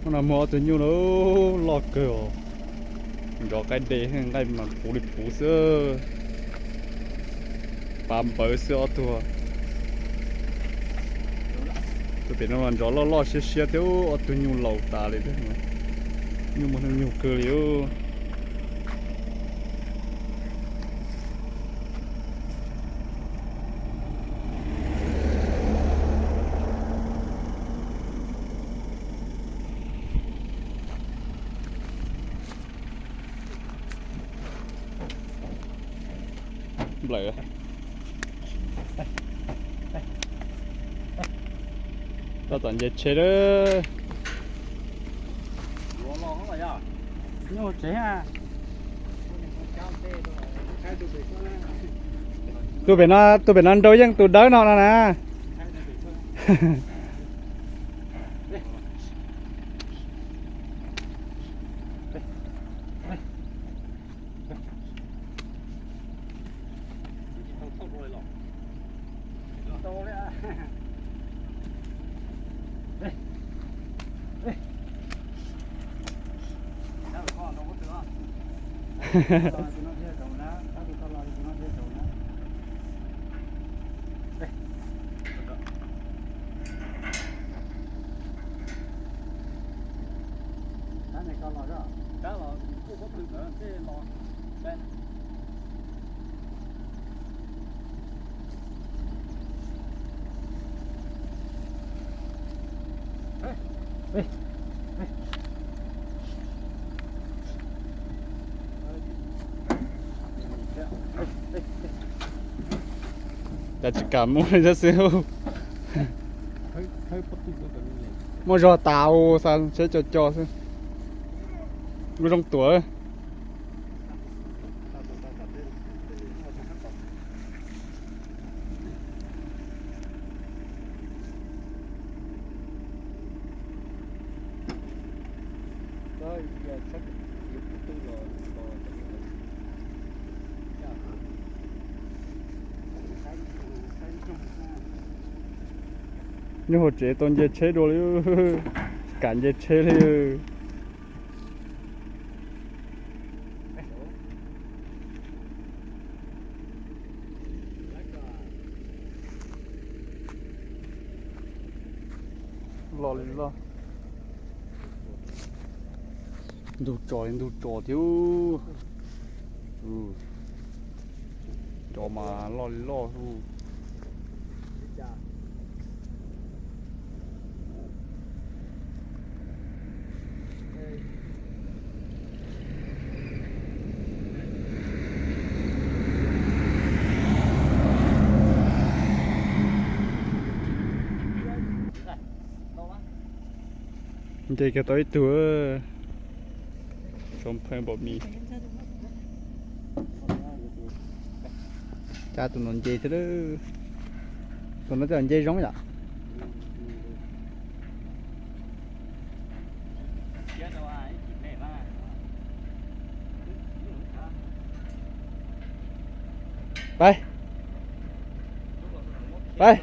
Hnub no muaj ob tug nyuj loj kawg os. Ntsov qaib de, nqaij mas puv li puv xwb. Pav npawv xwb ob tug. Tus pem no los ntsov loj loj siab siab thiab, ob tug nyuj laus tas li thiab. Nyuj muaj nyuj kawg li. Nplawm. Tab tom nce tsheb lawm. Tus pem no, tus pem no nrau yeej tus dawb no no na. Cas tsis kam muaj li xwb. Muaj zog tas u xav tsheb co co xwb. Lub zoo tuam. Nyob hauv tsev tau nce tsheb dua li, tsis kam nce tsheb li. Loj li loj. Ntug tso li ntug tso thiab. Cov mas loj li loj. Nce kiag tau ib tug. Tsoom pheej npaum mis. Cab tus no nce thiab. Tus no twb nce zoo yom. Peb. Peb.